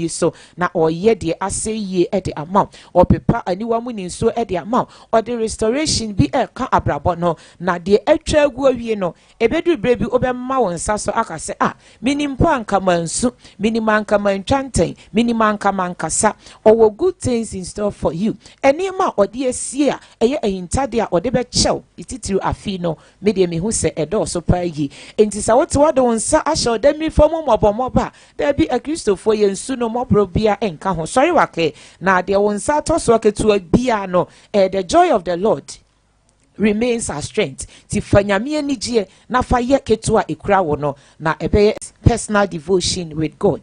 yi so na ɔyɛ deɛ asɛ yie de ama wo. Ɔpepa aniwa mu nisuo de ama wo. Ɔde restoration bi ɛka abrabɔ no, na deɛ atwa agu awie no, ɛbɛduru berɛ bi wobɛma wo nsa so aka sɛ, "Ah, menim po anka mansu, menim anka mantwa ntɛn, menim anka mankasa." Ɔwɔ good things in store for you. Nneɛma a ɔde asie a ɛyɛ ahintadeɛ a ɔde bɛkyɛw titiri afi no, medeɛ mehu sɛ ɛdɔɔso paa yi. Enti sɛ wote wɔde wo nsa ahyɛ ɔda nifa mu mmɔbɔmmɔbɔ a, daabi, Akristofoɔ yɛ nsu no mmɔborɔ bia nka ho. Sɔre wake na deɛ wo nsa atɔ so aketewa bia no, the joy of the Lord remains our strength. Ti fa Nyame anigyeɛ na fa yɛ ketewa ekura wo no, na ɛbɛyɛ personal devotion with God.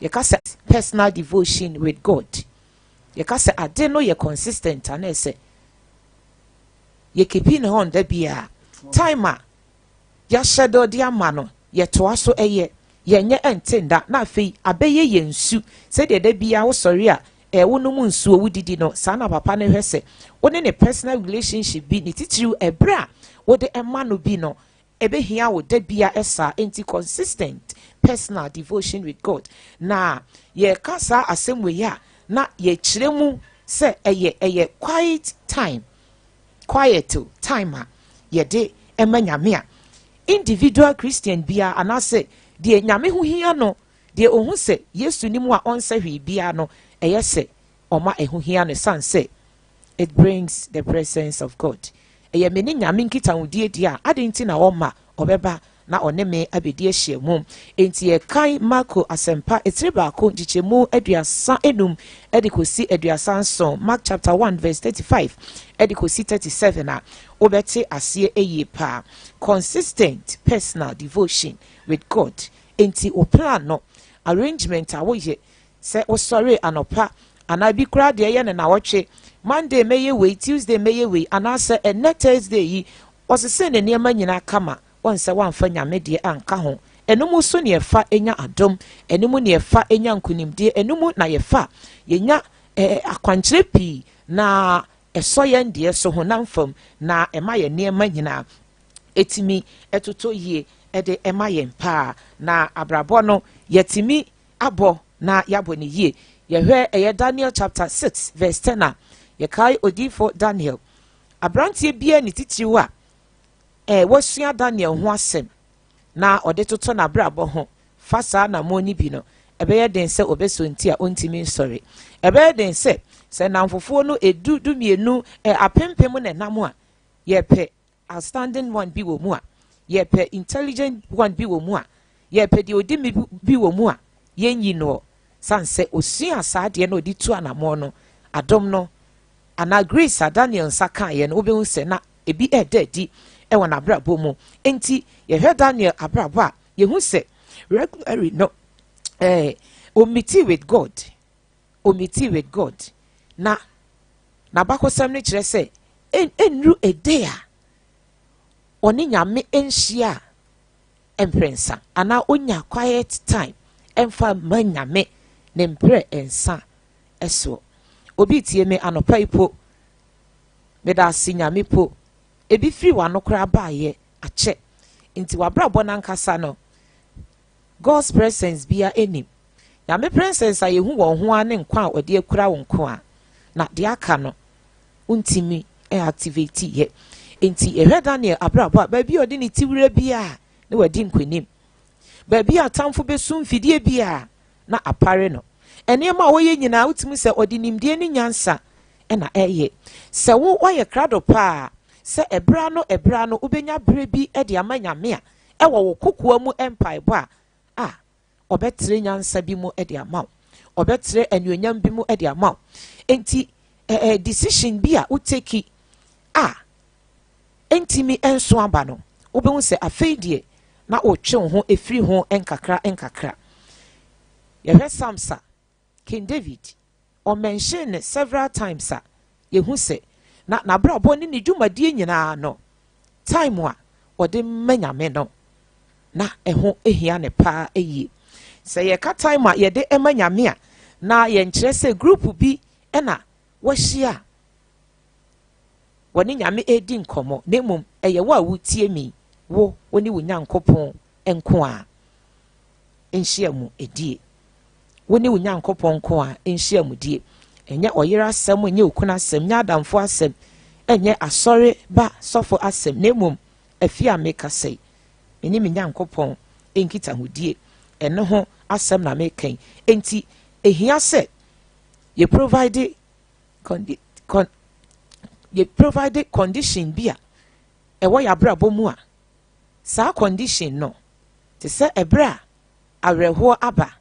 Yɛka sɛ personal devotion with God, yɛka sɛ ade no yɛ consistent anaasɛ yɛkeep ne hɔ nda bia time a yɛahyɛ dɛ ɔde ama no, yɛtoa so, ɛyɛ yɛnyɛ ɛnte nda, na afei abɛyɛ yɛn nsu sɛdeɛ da bia wosɔre a ɛwo no mu nsuo wodidi no. Saa na papa no hwɛ sɛ wo ne ne personal relationship bi ne titiriw, ɛberɛ a wode ɛma no bi no, ɛbɛhia wo da bia ɛsaa. Nti consistent personal devotion with God, na yɛka saa asɛm wei a, na yɛkyerɛ mu sɛ ɛyɛ quiet time, quiet time a yɛde ɛma Nyame a individual Christian bia anaasɛ deɛ Nyame ho hia no, deɛ ohun sɛ Yesu ni mu a ɔnsɛ hwee bia no, ɛyɛ sɛ ɔma ɛho hia no san sɛ it brings the presence of God. Ɛyɛ me ne Nyame nkitahodie deɛ a, ade nti na ɔma ɔbɛba na ɔne me abɛdi ahyia mu. Enti yɛkan Marko Asɛmpa etiri 1 nkyekyɛmu 35 ɛde kɔsi 37, Mark chapter 1 verse 35 ɛde kɔsi 37 a, wobɛte aseɛ ɛyie paa. Consistent personal devotion with God. Enti wo plan no, arrangement a woyɛ sɛ wosɔre anɔpa anaa bi koraa deɛ ɛyɛ no nawɔtwe, Monday mɛyɛ wei, Tuesday mɛyɛ wei, anaasɛ ɛnɛ Thursday yi ɔsese ne nneɛma nyinaa kama wɔn sɛ wɔamfa Nyame deɛ anka ho. Ɛno so ne yɛfa nya adom, ɛno mu ne yɛfa nya nkonimdie, ɛno mu na yɛfa yɛnya akwankyerɛ pii na ɛsɔ yɛn deɛ so honam fam na ɛma yɛn nneɛma nyinaa ɛtumi ɛtotɔ yie, ɛde ɛma yɛn paa na abrabɔ no yɛtumi abɔ na yɛabɔ ne yie. Yɛhwɛ ɛyɛ Daniel chapter 6 verse 10 a, yɛkae odiifo Daniel, aberanteɛ biara ne titiriw a wasua Daniel ho asɛm na ɔde toto n'abrabɔ ho fa saa anammɔn no bi no, ɛbɛyɛ den sɛ ɔbɛsɔ nti a ɔntumi nsɔre. Ɛbɛyɛ den sɛ namfofoɔ no edu 12 apempem na ɛnam a, yɛpɛ outstanding one bi wɔ mu a, yɛpɛ intelligent one bi wɔ mu a, yɛpɛ deɛ odi mi bi wɔ mu a, yɛnyi no san sɛ osua saa adeɛ no ɔde tu anammɔn no. Adom no anaa grace a Daniel nsa kaeɛ no, wobɛhu sɛ na ebi ɛɛda adi ɛwɔ n'abrabɔ mu. Nti yɛhwɛ Daniel abrabɔ a, yɛhu sɛ regularly no ɔmeet with God, ɔmeet with God, na n'abakɔsɛm no kyerɛ sɛ ɛnnuru ɛde a ɔne Nyame nhyia a mprɛnsa anaa onya quiet time ɛmfa ma Nyame ne mprɛ nsa ɛsoɔ. Obi tie me anɔpa yi po, meda ase Nyame po, ebi firi w'ano koraa baayɛ akyɛ. Nti w'abrabɔ n'ankasa no, God's presence bia anim. Nyame presence a yɛhu wɔn ho a ne nkwa a ɔde akura wo nko a, na deɛ aka no ntumi activate yɛ. Nti yɛhwɛ Daniel abrabɔ a, baabi a ɔde ne ti wura bi a na wadi nkonim, baabi a atamfo bɛsu mfidie bi a na apare no, nneɛma a wɔyɛ nyinaa wotumi sɛ ɔde nimdeɛ ne nyansa ɛna ɛyɛ. Sɛ wo wayɛ krado paa sɛ ɛbra no wobɛnya berɛ bi de ama Nyame a ɛwɔ wo kokoa mu mpaebɔ a ɔbɛtere nyansa bi mu de ama wo, ɔbɛtere anuonyam bi mu de ama wo. Nti decision bi a wotake a ntumi nso aba no, wobɛhu sɛ afei deɛ na wotwe wo ho efiri ho nkakra nkakra. Yɛhwɛ Psalms a, King David ɔmention ne several times a, yɛhu sɛ na n'abrabɔ ne ne dwumadie nyinaa no, time a ɔde mma Nyame no na ɛho ehia ne paa yie. Sɛ yɛka time a yɛde ma Nyame a, na yɛnkyerɛ sɛ group bi ɛna wɔahyia a wɔne Nyame edi nkɔmmɔ, na mmom ɛyɛ wo a wotie mi, wo ne wo Nyankopɔn nko a nhyia mu edie. Wo ne wo Nyankopɔn nko a nhyiamudie. Ɛnyɛ ɔyere asɛm, ɛnyɛ okunu asɛm, nyɛ adamfo asɛm, ɛnyɛ asɔre ba sɔfo asɛm, na mmom afie a mekasa yi, me ne me Nyankopɔn nkitahodie, ɛno ho asɛm na meka yi. Enti, ehia sɛ yɛ provide condi con yɛ provide condition bi a ɛwɔ yɛn abrabɔ mu a, saa condition no te sɛ ɛberɛ a awerɛhoɔ aba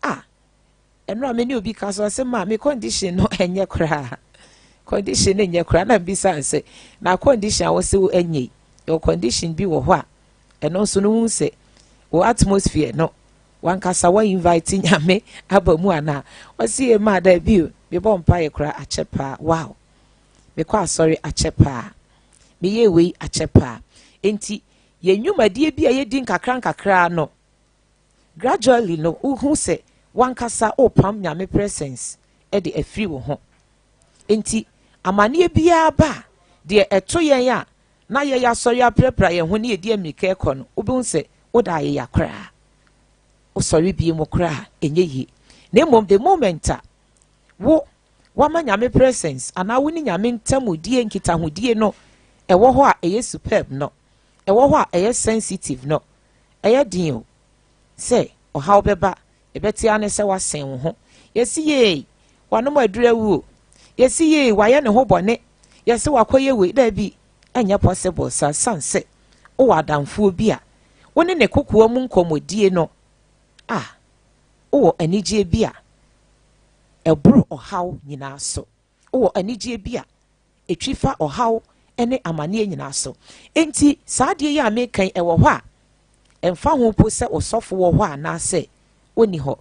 a. Ɛno a me ne obi ka so, ɔsɛ ma me condition no ɛnyɛ koraa, condition no nyɛ koraa. Na mbisa sɛ, na condition a wɔsɛ wo ɛnyɛ yi, yɛwɔ condition bi wɔ hɔ a ɛno nso no hu sɛ wɔ atmosphere no wankasa wa invite Nyame aba mu anaa? Ɔsi yɛ maa daabi o, mebɔ mpaeɛ koraa akyɛ paa, wow, mekɔ asɔre akyɛ paa, meyɛ wei akyɛ paa. Nti yɛn nnwumadie bi a yɛdi nkakra nkakra no, gradually no, wohu sɛ wankasa wopam Nyame presence de afiri wo ho. Nti amanneɛ biara ba a, deɛ ɛto yɛn a na yɛyɛ asɔre aprapra yɛn ho ne yɛdi mmirika ɛkɔ no, wobɛhu sɛ woda ayeya koraa, wosɔre bie mu koraa ɛnyɛ yie. Na mmom the moment a wo wama Nyame presence anaa wo ne Nyame ntamudie nkitahodie no ɛwɔ hɔ a ɛyɛ superb no, ɛwɔ hɔ a ɛyɛ sensitive no, ɛyɛ den o sɛ ɔhaw bɛba. Ɛbɛtea ne sɛ wasɛn wo ho, yɛsi yee wanom aduru awuo, yɛsi yee wayɛ ne ho bɔne, yɛsi wakɔyɛ wei. Daabi, ɛnyɛ possible sa, san sɛ wowɔ adamfoɔ bi a wo ne ne kokoa mu nkɔmmɔdie no a, wowɔ anigyeɛ bi a ɛboro ɔhaw nyinaa so, wowɔ anigyeɛ bi a ɛtwi fa ɔhaw ne amanneɛ nyinaa so. Enti saa adeɛ yi a mekan ɛwɔ hɔ a, ɛmfa ho po sɛ ɔsɔfo wɔ hɔ anaasɛ ɔnni hɔ,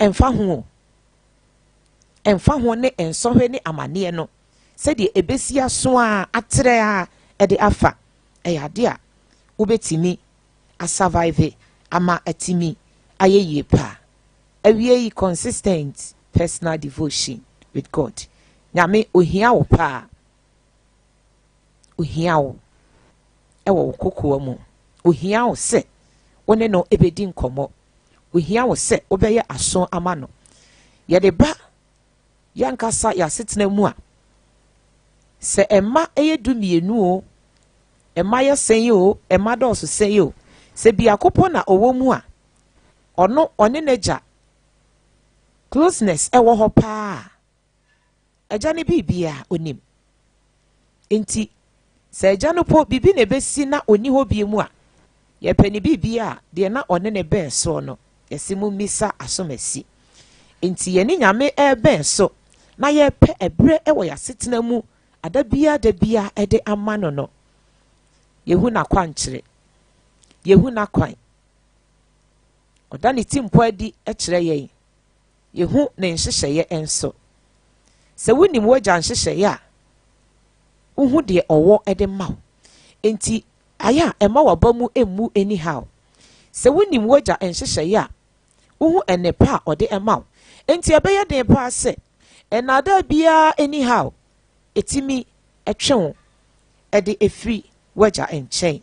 ɛmfa ho o, ɛmfa ho ne nsɔhwɛ ne amanneɛ no sɛdeɛ ɛbɛsi aso a atrɛ a ɛde afa, ɛyɛ adeɛ a wobɛtumi asurvive ama atumi ayɛ yie paa. Awie yi, consistent personal devotion with God. Nyame ohia wo paa, ohia wo ɛwɔ wo kokoa mu, ohia wo sɛ wo ne no ɛbɛdi nkɔmmɔ, ohia wo sɛ wobɛyɛ aso ama no. Yɛde ba yɛnkasa yɛasetena mu a, sɛ ɛma ɛyɛ 12 o, ɛma yɛ sɛn o, ɛma dɔɔso sɛn o, sɛ biako po na ɔwɔ mu a, ɔno ɔne n'agya closeness ɛwɔ hɔ paa. Agya no biribiara onim, nti sɛ agya no po biribi na ebesi na ɔni hɔ bie mu a, yɛpɛ ne biribiara a deɛ na ɔne ne bɛn soɔ no, yɛsi mu mmisa asomasi. Nti yɛne Nyame ɛrebɛn so na yɛpɛ ɛberɛ ɛwɔ yɛasetena mu ada biara da biara ɛde ama no, yɛhu n'akwankyerɛ, yɛhu n'akwan, ɔda ne ti mpo adi kyerɛ yɛn, yɛhu ne nhyehyɛeɛ nso. Sɛ wonim w'agya nhyehyɛeɛ a, wohu deɛ ɔwɔ de ma wo. Nti ayɛ a ɛma w'aba mu mmu anyhow. Sɛ wonim w'agya nhyehyɛeɛ a, wohu nnepa a ɔde ma wo. Nti ɛbɛyɛ den paa sɛ ɛnaadaa biara anyhow ɛtumi ɛtwe wo ɛde ɛfiri w'agya nkyɛn.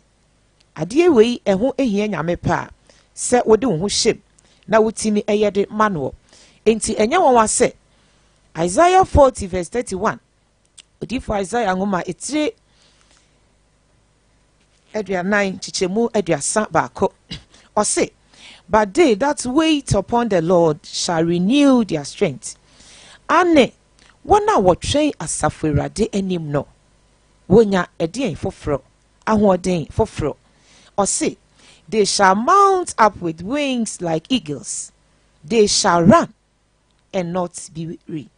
Adeɛ wei ɛho hia Nyame paa sɛ wode wo ho hyɛm na wotumi ɛyɛ de ma noɔ. Nti ɛnyɛ nwanwa sɛ Isaiah 40 verse 31, Odiyifoɔ Isaiah nwoma etire 40 kyekyɛmu 31, ɔse, "But they that wait upon the Lord shall renew their strength." Ane wɔn a wɔtwɛn asafo Awurade anim no, wonya ɛdeɛn foforɔ? Ahoɔden foforɔ. Ɔse, "They shall mount up with wings like eagles. They shall run and not be weary.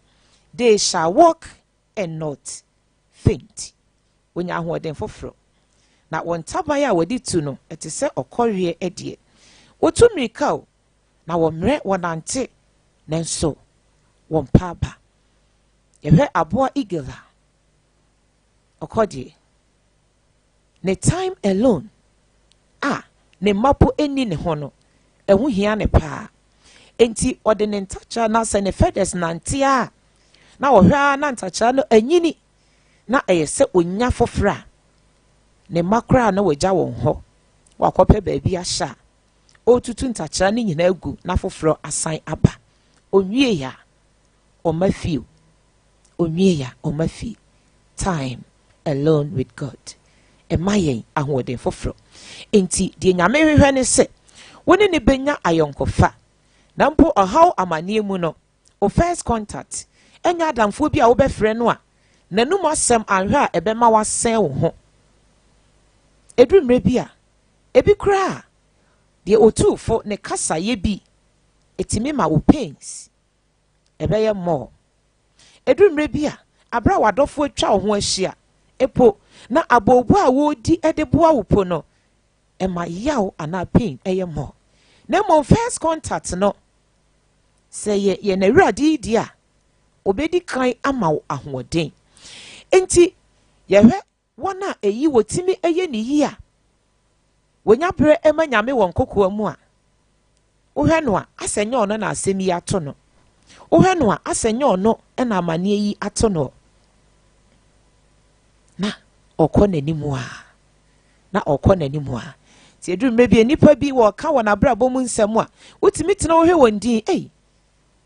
They shall walk and not faint." Wonya ahoɔden foforɔ. Na wɔn ntaban a wɔde tu no, ɛte sɛ ɔkɔreɛ deɛ. Wɔtu mmirika o, na wɔmmerɛ, wɔnante, nanso wɔmpa aba. Yɛhwɛ aboa eagle a, ɔkɔ deɛ. Ne time alone a ne mma po nni ne ho no, ɛho hia ne paa. Nti ɔde ne ntakyea na sɛ ne feathers nante a, na ɔhwɛ a na ntakyea no anyini na ɛyɛ sɛ onya foforɔ a, ne mma koraa na wagya wɔn hɔ wakɔpɛ baabi ahyɛ a. Ɔretutu ntakyera no nyinaa agu na foforɔ asan aba. Ɔnwie a, ɔma fie o. Ɔnwie a, ɔma fie. Time alone with God. Ɛma yɛn ahoɔden foforɔ. Enti deɛ Nyame hwehwɛ ne sɛ, wo ne no bɛnya ayɔnkofa. Na mpo ɔhaw amaneɛ mu no, wo first contact ɛnyɛ adamfoɔ bi a wobɛfrɛ no a n'anum asɛm anhwɛ a ɛbɛma wasɛn wo ho. Ɛduru mmerɛ bi a, ebi koraa deɛ otuu fo ne kasayɛ bi ɛtumi ma wo pains ɛbɛyɛ more. Ɛduru mmerɛ bi a, abere a w'adɔfoɔ atwa wo ho ahyia epo na aboobo a wɔredi de boa wo po no, ɛma yaw anaa pain ɛyɛ more. Na mmom first contact no, sɛ yɛ yɛn Awurade yi di a, obɛdi kan ama wo ahoɔden. Nti yɛhwɛ wɔn a ɛyi wɔtumi ɛyɛ ne yie a, wɔnya berɛ ɛma Nyame wɔ nkokoa mu a, wohwɛ no a, asɛ nyɛ ɔno na asɛm yi ato no. Wohwɛ no a, asɛ nyɛ ɔno na amanneɛ yi ato no. Na ɔkɔ n'anim a, na ɔkɔ n'anim a. Nti ɛduru mmerɛ bi, nnipa bi wɔka wɔn abrabɔ mu nsɛm a, wotumi tena wohwɛ wɔn din, ei,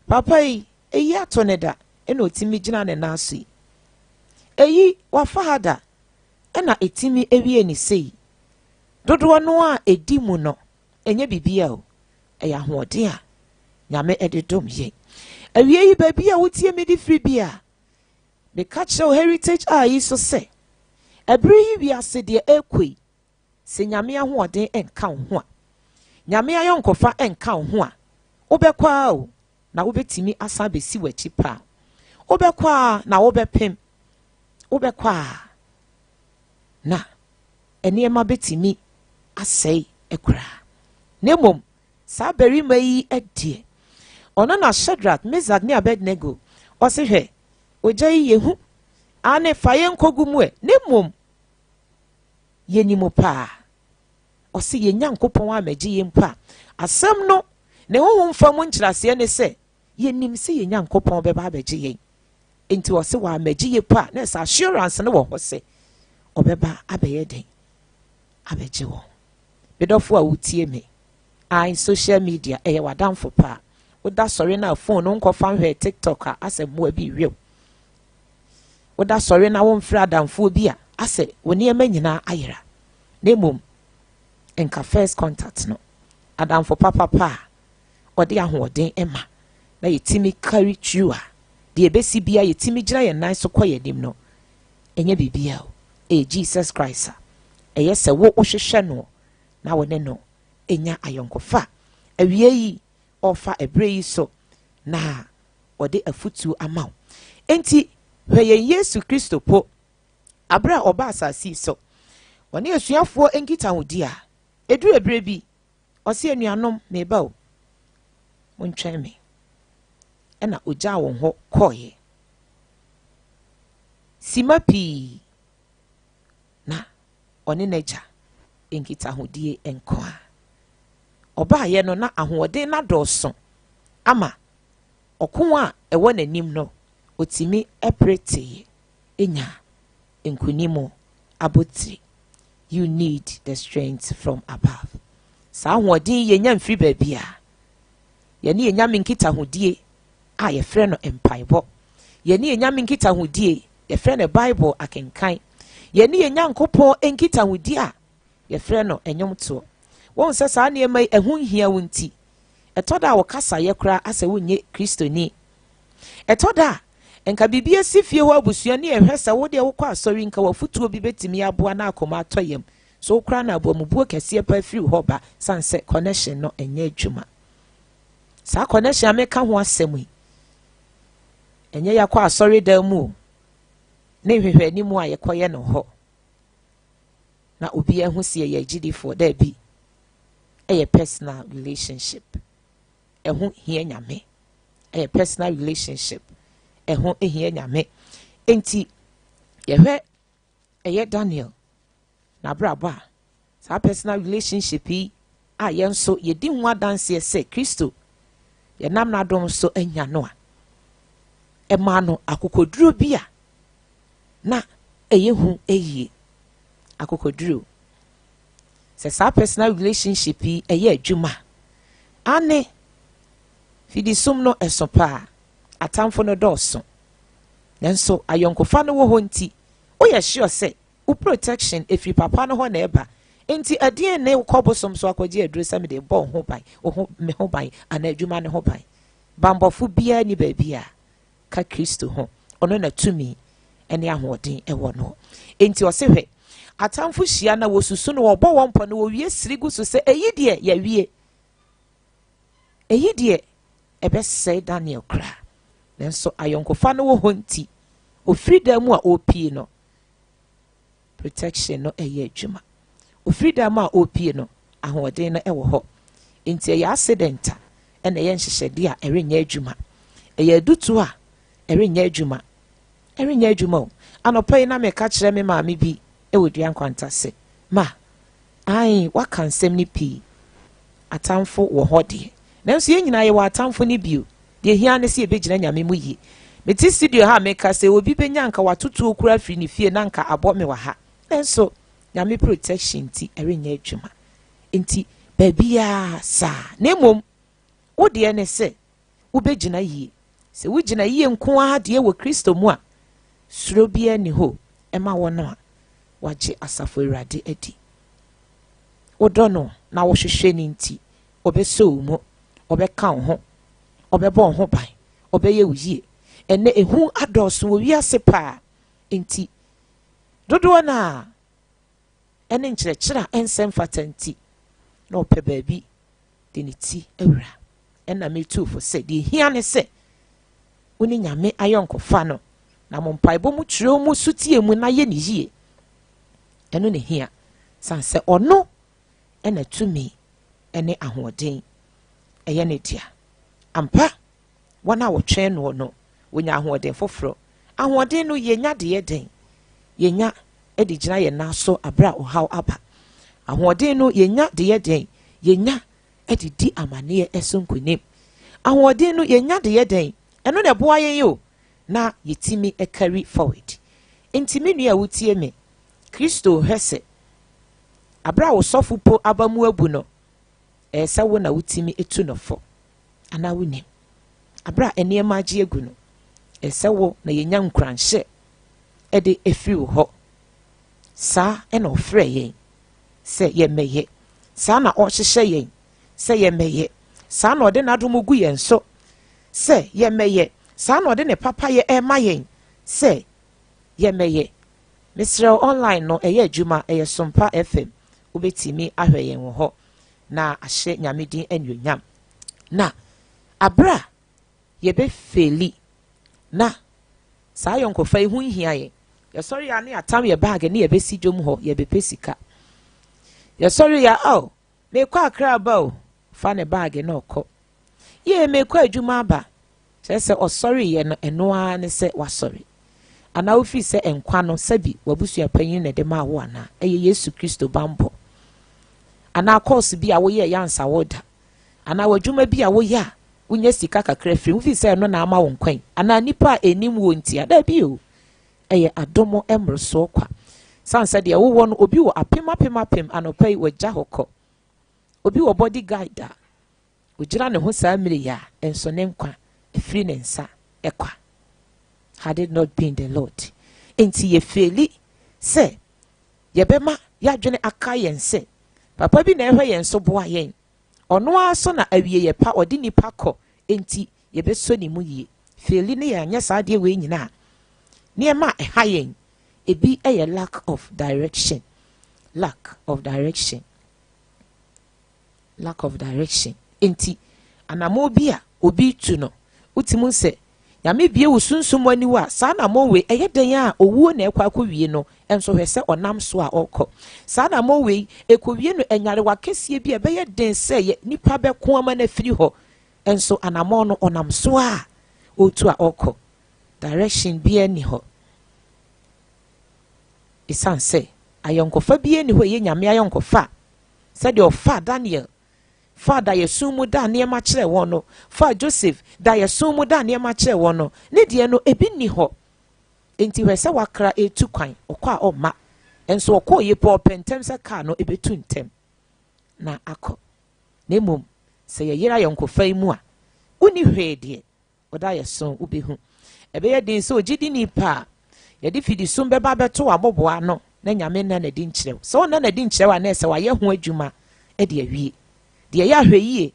papa yi, eyi ato ne da, ɛna otumi gyina ne nan so yi. Eyi, wafa ha da, ɛna etumi ewie ne sei. Dodoɔ no a edi mu no, ɛnyɛ biribi o, ɛyɛ ahoɔden a Nyame ɛde dom yɛn. Awie yi, baabi a wotie me de firi bi a, meka kyerɛ wo Heritage a yi so sɛ, ɛbere yi wiase deɛ ɛrekɔ yi, sɛ Nyame ahoɔden nka wo ho a, Nyame ayɔnkofa nka wo ho a, wobɛkɔ a o, na wobɛtumi asan abɛsi w'akyi paa. Wobɛkɔ a na wobɛpem. Wobɛkɔ a na nneɛma bɛtumi asɛe koraa. Na mmom, saa barima yi deɛ, ɔno na Shadrach, Meshach ne Abednego, ɔse hwɛ, ogya yi yɛhu, ane fa yɛn nkɔgu mu ɛ, na mmom, yɛnim paa. Ɔse yɛn Nyankopɔn amɛgye yɛn mpo a, asɛm no, ne honhom fa mu nkyerɛaseɛ ne sɛ, yɛnim sɛ yɛn Nyankopɔn bɛba abɛgye yɛn. Nti ɔse wɔamɛgye yɛ po a, na ɛsɛ assurance no wɔ hɔ sɛ, ɔbɛba abɛyɛ den, abɛgye wɔn. Medɔfo a wotie me, ai social media ɛyɛ w'adamfo paa. Woda sɔre na phone no nkɔfa nhwɛ TikTok a, asɛ mmoa bi rew. Woda sɔre na womfrɛ adamfoɔ bi a, asɛ wo nneɛma nyinaa ayera. Na mmom, nka first contact no, adamfo papapa a ɔde ahoɔden ma na yɛtumi carry through a, deɛ ɛbɛsi bia yɛtumi gyina yɛn nan so kɔ yɛn anim no, ɛnyɛ biribiara o, ɛyɛ Jesus Christ a ɛyɛ sɛ wo wohwehwɛ no na wo ne no ɛnya ayɔnkofa. Awie yi, ɔfa ɛberɛ yi so na ɔde afutuo ama wo. Enti, hwɛ yɛn Yesu Kristo po, abere a ɔba asase yi so, ɔne asuafoɔ nkitahodi a, ɛduru ɛberɛ bi, ɔse anuanom, meba o, montwɛn me. Ɛna ogyaa wɔn hɔ kɔɔeɛ. Sima pii na ɔne n'agya nkitahodie nko a. Ɔbaeɛ no na ahoɔden no adɔɔso ama ɔko a ɛwɔ n'anim no, otumi pere tee nya nkonim abotire. You need the strength from above. Saa ahoɔden yi yɛnya mfiri baabi a, yɛne yɛn Nyame nkitahodie a yɛfrɛ no mpaebɔ. Yɛne yɛn Nyame nkitahodie yɛfrɛ no Bible akenkan. Yɛne yɛn Nyankopɔn nkitahodie a yɛfrɛ no nnwomtoɔ. Wɔn sɛ saa nneɛma yi ɛho nhia wo nti, ɛtɔ da a wɔkasa yɛ koraa asɛ wonyɛ Kristoni. Ɛtɔ da a nka biribi asi fie hɔ abusua ne ɛhwɛ sɛ wo deɛ wokɔ asɔre nka wafutuo bi bɛtumi aboa na akɔma atɔ yam. So wokora na aboamubuo kɛseɛ pa firi hɔ ba san sɛ connection no ɛnyɛ adwuma. Saa connection a meka ho asɛm yi, ɛnyɛ yɛakɔ asɔre dan mu o, ne nhwehwɛ anim a yɛkɔyɛ no hɔ na obi ahu si yɛyɛ agyidifoɔ. Daabi, ɛyɛ personal relationship. Ɛho hia Nyame. Ɛyɛ personal relationship. Ɛho hia Nyame. Enti yɛhwɛ ɛyɛ Daniel n'abrabɔ a, saa personal relationship yi a yɛn nso yɛdi ho adanseɛ sɛ Kristo yɛnam n'adom so anya no a, ɛmaa no akokoduro bi a na ɛyɛ hu yie. Akokoduro. Sɛ saa personal relationship yi ɛyɛ adwuma a, Aane, fidisum no ɛso paa, atamfo no dɔɔso. Nanso ayɔnkofa no wɔ hɔ nti, woyɛ sure sɛ wo protection ɛfiri papa no hɔ na ɛba. Nti ɛdeɛn ne wokɔ bosom so akɔgye aduro sɛ mede bɔ wo ho ban, wo ho, me ho ban, anaa adwuma no ho ban? Banbɔfo biara nni baabi a ka Kristo ho, ɔno na tumi ne ahoɔden wɔ no. Enti ɔse hwɛ, atamfo hyia na wɔsusu no, wɔbɔ wɔn pɔ na wɔwie siri gu so sɛ eyi deɛ yɛawie. Eyi deɛ ɛbɛsɛe Daniel koraa. Nanso ayɔnkofa no wɔ hɔ nti, ofiri dan mu a ɔrepie no, protection no ɛyɛ adwuma. Ofiri dan mu a ɔrepie no, ahoɔden no ɛwɔ hɔ. Nti ɛyɛ accident a ɛna ɛyɛ nhyehyɛdeɛ a ɛrenyɛ adwuma. Ɛyɛ adutoɔ a ɛrenyɛ adwuma. Ɛrenyɛ adwuma o. Anɔpa yi na meka kyerɛ me maame bi wɔ Dua Nkwanta sɛ, Ma, ae, woaka nsɛm no pii. Atamfo wɔ hɔ deɛ. Nanso yɛn nyinaa yɛwɔ atamfo no bi o. Deɛ ɛhia ne sɛ yɛbɛgyina Nyame mu yie. Mete studio ha a meka sɛ obi bɛnya anka watoto okura afiri ne fie na anka abɔ me wɔ ha. Nanso Nyame protection nti ɛrenyɛ adwuma. Nti baabiara saa. Na mmom wo deɛ ne sɛ wobɛgyina yie. Sɛ wogyina yie nko ara deɛ wɔ Kristo mu a, suro biara nni hɔ ɛma wɔn a wɔagye asafo Awurade adi. Wodɔ no na wohwehwɛ no nti, ɔbɛsɔ wo mu, ɔbɛka wo ho, ɔbɛbɔ wo ho ban, ɔbɛyɛ wo yie. Ɛnɛ ehu adɔɔso wɔ wiase paa nti, dodoɔ no a ɛne nkyerɛkyerɛ a ɛnsɛ mfata nti, na ɔpɛ baabi de ne ti awura. Ɛna metu fo sɛ deɛ ehia ne sɛ wo ne Nyame ayɔnkofa no na mo mpaebɔ mu kyerɛ mu sotie mu na yɛ ne yie. Ɛno ne hia san sɛ ɔno ɛna tumi ɛne ahoɔden ɛyɛ ne dea. Ampa, wɔn a wɔtwɛn noɔ no wɔnya ahoɔden foforɔ. Ahoɔden no yɛnya de yɛ den, yɛnya de gyina yɛn nan so abere a ɔhaw aba. Ahoɔden no yɛnya de yɛ den, yɛnya de di amanneɛ so nkonim. Ahoɔden no yɛnya de yɛ den, ɛno na ɛboa yɛn o na yɛtumi carry forward. Nti me nua a wotie me, Kristo hwɛ sɛ abere a wosɔfo po aba mu abu no, ɛyɛ sɛ wo na wotumi etu no fo anaa wonim. Abere a nneɛma agye agu no, ɛyɛ sɛ wo na yɛnya nkuranhyɛ ɛde efiri wo hɔ. Saa ɛna ɔfrɛ yɛn sɛ yɛmmɛyɛ. Saa na ɔhyehyɛ yɛn sɛ yɛmmɛyɛ. Saa na ɔde n'adom gu yɛn so sɛ yɛmmɛyɛ. Saa na ɔde ne papayɛ ɛma yɛn sɛ yɛmmɛyɛ. Mesrɛ online no ɛyɛ adwuma, ɛyɛ Sompa FM. Wobɛtumi ahwɛ yɛn wɔ hɔ na ahyɛ Nyame din anuonyam. Na abere a yɛbɛfeeli na saa ayɔnkofa yi ho nhia yɛn. Yɛsɔre a ne yɛatam yɛ baage ne yɛbɛsi dwom hɔ, yɛbɛpɛ sika. Yɛsɔre ya, oh, mekɔ Akra aba o, fa ne baage na ɔkɔ. Yie, mekɔ adwuma aba. Kyerɛ sɛ ɔsɔre no, ɛno ara ne sɛ wasɔre. Anaa wofiri sɛ nkwa no sɛbi w'abusua panyin na ɛde maa wo anaa? Ɛyɛ Yesu Kristo bambɔ. Anaa course bi a woyɛ yansa wo da. Anaa w'adwuma bi a woyɛ a wonya sika kakra firi wofiri sɛ ɛno na ama wo nkwan. Anaa nipa a ɛnim wo ntia. Daabi o. Ɛyɛ adom mmorosoɔ kwa. San sɛ deɛ wowɔ no, obi wɔ apem apem apem anɔpa yi wagya hɔ kɔ. Obi wɔ bodyguard a ogyina ne ho saa mmere yi a nso ne nkwa efiri ne nsa ɛkwa. Had it not been the Lord. Nti yɛfeeli sɛ yɛbɛma yɛadwene aka yɛn sɛ papa bi na ɛhwɛ yɛn so boa yɛn. Ɔno ara so na awie yɛ pa ɔde nipa kɔ nti yɛbɛsɔ ne mu yie. Feeli ne yɛn anyɛ saa adeɛ wei nyinaa. Nneɛma a ɛha yɛn ebi yɛ lack of direction. Lack of direction. Lack of direction. Nti anammɔn bi a obi tu no, wotumi sɛ Nyame bie wo sunsum aniwa a saa anammɔn wei ɛyɛ den a owuo na ɛkɔ akɔwie no nso hwɛ sɛ ɔnam so a ɔrekɔ. Saa anammɔn wei ɛkɔwie no anyarewa kɛseɛ bi a ɛbɛyɛ den sɛ yɛ nipa bɛko ama no afiri hɔ nso anammɔn no ɔnam so a ɔretu a ɔrekɔ. Direction biara nni hɔ. Ɛsiane sɛ ayɔnkofa biara nni hɔ a ɛyɛ Nyame ayɔnkofa sɛdeɛ ɔfaa Daniel faa daeɛso mu da nneɛma kyerɛ wɔn no, faa Joseph daeɛso mu da nneɛma kyerɛ wɔn no, ne deɛ no ebi nni hɔ. Nti hwɛ sɛ wakra etu kwan, ɔkɔ a ɔmma. Nso ɔkɔɔ yie pɔ ɔpɛ ntɛm sɛ kaa no ebetu ntɛm na akɔ. Na mmom Sɛ yɛyere ayɔnkofa yi mu a, wonni hwee deɛ ɔda yɛ so wobɛhu. Ɛbɛyɛ den sɛ ogyidini pa a yɛde fidisum bɛba abɛto w'aboboa ano na Nyame nna no adi nkyerɛ wo. Sɛ ɔnna no adi nkyerɛ wo a, na ɛsɛ wayɛ ho adwuma de awie. Deɛ ɛyɛ ahwɛyie,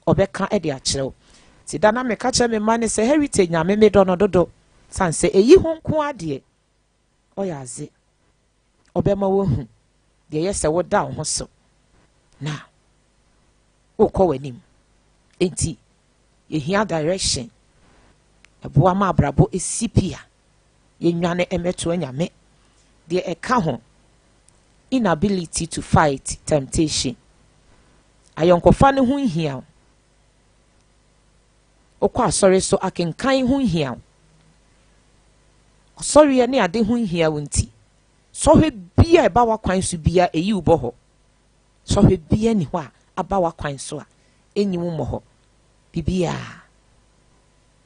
ɔbɛka de akyerɛ wo. Nti da na meka kyerɛ me mma no sɛ Heritage Nyame medɔ no dodo, sane sɛ ɛyi ho nko ara deɛ ɔyɛ adze. Ɔbɛma woahu deɛ ɛyɛ sɛ woda wo ho so na wokɔ w'anim. Enti yɛhia direction. Ɛboa ma abrabɔ si pi a yɛnwane mmɛto anyame. Deɛ ɛka ho, inability to fight temptation. Ayɔnkofa no ho nhia wo. Wokɔ asɔre so akenkan ho nhia wo. Asɔreɛ ne ade ho nhia wo nti, sɔhwɛ bia ɛba w'akwan so bia ɛyi wo bɔ hɔ. Sɔhwɛ bia ni hɔ a aba w'akwan so a ɛnyi wo mmɔ hɔ. Biribiara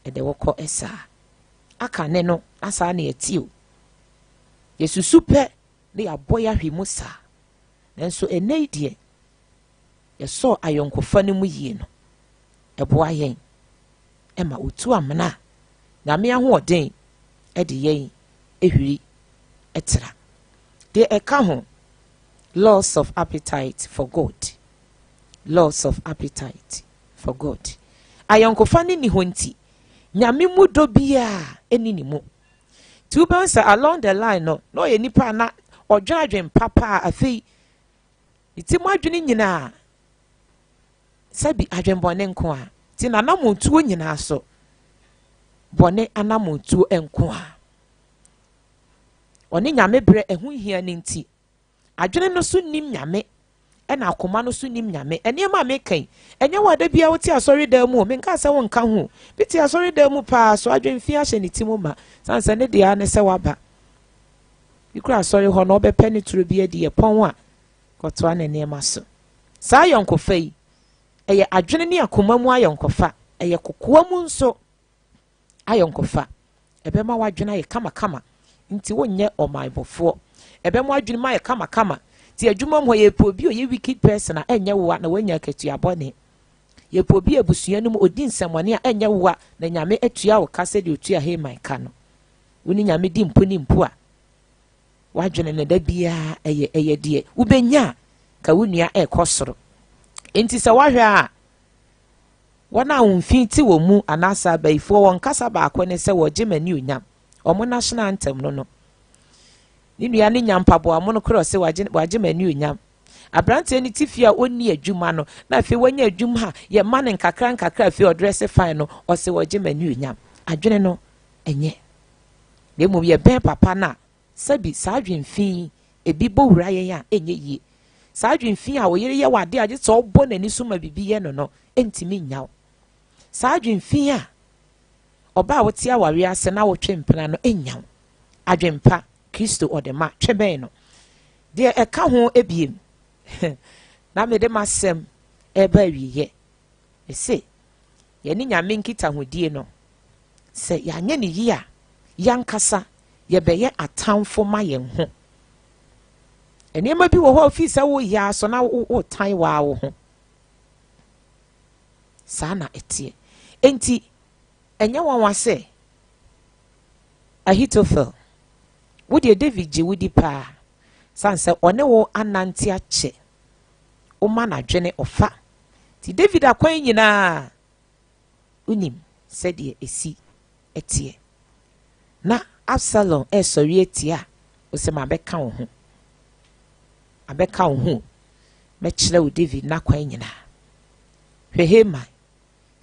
ɛde wokɔ saa. Aka ne no na saa na ɛte o. Yɛsusu pɛ na yɛabɔ yɛahwe mu saa. Nanso ɛnnɛ yi deɛ, yɛsɔɔ ayɔnkofa no mu yie no, ɛboa yɛn ɛma otu amena a Nyame ahoɔden ɛde yɛn ehwiri ɛtra. Deɛ ɛka ho, loss of appetite for God. Loss of appetite for God. Ayɔnkofa no ni hɔ nti, Nyame mu dɔ biara ɛni ne mu. Nti wobɛhu sɛ along the line no, na ɔyɛ nipa a na ɔdwen adwen papa a afei ne ti mu adwene nyinaa sɛbi adwenbɔne nko a. Nti n'anammɔntuo nyinaa so, bɔne anammɔntuo nko a. Ɔne Nyame berɛ ɛho hia ne nti, adwene no so nim Nyame, ɛna akoma no so nim Nyame. Nneɛma a meka yi, ɛnyɛ wɔ ada biara wote asɔredan mu o, menka sɛ wonka ho. Bi te asɔredan mu paa so adwemfi ahyɛ ne ti mu ma, sane sɛ ne deɛ ne sɛ waba. Bi kura asɔre hɔ na ɔbɛpɛ ne turo bi adi ɛpɔn a kɔtoa ne nneɛma so. Saa ayɔnkofa yi, ɛyɛ adwene ne akoma mu ayɔnkofa, ɛyɛ kokoa mu nso ayɔnkofa. Ɛbɛma w'adwene ayɛ kamakama, nti wonyɛ ɔmanbɔfoɔ. Ɛbɛma w'adwene mu ayɛ kamakama. Nti adwuma mu hɔ yɛpɛ obi a ɔyɛ wicked person a ɛnyɛ woa na wanya akatua bɔne. Yɛpɛ obi a abusua no mu odi nsɛmmɔne a ɛnyɛ woa na Nyame atua wo ka sɛdeɛ otua Haman ka no. Wo ne Nyame di mpo ne mpo a, w'adwene no da biara ɛyɛ deɛ wobɛnya a ka wo nua ɛrekɔ soro. Nti sɛ woahwɛ a, wɔn a wɔn mfi te wɔn mu anaasɛ abayifoɔ wɔn kasa baako ne sɛ wɔgye m'ani onyam. Wɔn national anthem no. Ne nua ne nya mpaboa mo no korɔ sɛ wagye m'ani onyam. Aberanteɛ no ti fie a ɔnni adwuma no, na afei wanya adwuma a yɛma no nkakra nkakra afei ɔdrɛse fine no, ɔsɛ wɔgye m'ani onyam. Adwene no ɛnyɛ. Na mmom yɛbɛn papa no a, sɛbi saa adwemfi ebi bɔ wura yɛn a ɛnyɛ yie. Saa adwemfi a ɔyere yɛ wɔ adeɛ a gye sɛ ɔbɔ n'ani so ma biribi yɛ no, ɛntumi nya wo. Saa adwemfi a ɔbaa a wote awareɛ ase na wotwe mpena no ɛnya wo. Adwempa Kristo ɔde ma twe bɛn no. Deɛ ɛka ho ebiem na mede m'asɛm ɛreba awieɛ. Ɛse yɛne Nyame nkitahodie no, sɛ yɛanyɛ ne yie a, yɛankasa yɛbɛyɛ atamfo ma yɛn ho. Nneɛma bi wɔ hɔ a ofii sɛ woyɛ aso na wotan waa wo ho. Saa na ɛteɛ. Enti ɛnyɛ nwanwa sɛ Ahitofel, wo deɛ David gye wo di paa, sane sɛ ɔne wo anante akyɛ, woma n'adwene ɔfa. Nti David akwan nyinaa, wonim sɛdeɛ ɛsi ɛteɛ. Na Absalom ɛresɔre atia a, wosɛ ma abɛka wo ho. Abɛka wo ho. Mɛkyerɛ wo David n'akwan nyinaa. Hwɛ Haman,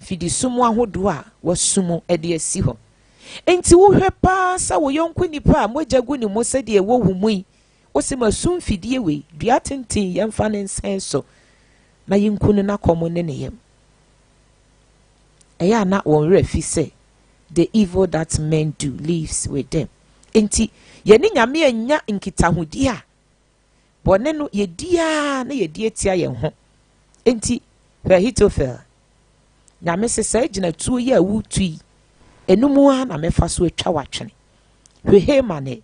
fidisum ahodoɔ a wasum de asi hɔ. Enti wohwɛ paa sɛ wo yɔnko nipa a mogya gu ne mu sɛdeɛ ɛwɔ wo mu yi, wosɛ ma sum fidie wei, dua tenten yɛmfa ne nsɛn so na yɛnku no n'akɔm ne ne yam. Ɛyɛ a na wɔn werɛ fi sɛ the evil that men do lives with them. Enti yɛne Nyame anya nkitahodie a bɔne no yɛdi a na yɛdi atia yɛn ho. Enti hwɛ Ahitofel, Nyame sɛ saa gyinatuo yi a wotu yi, ɛno mu ara na mɛfa so atwa w'atwene. Hwɛ Haman ɛ,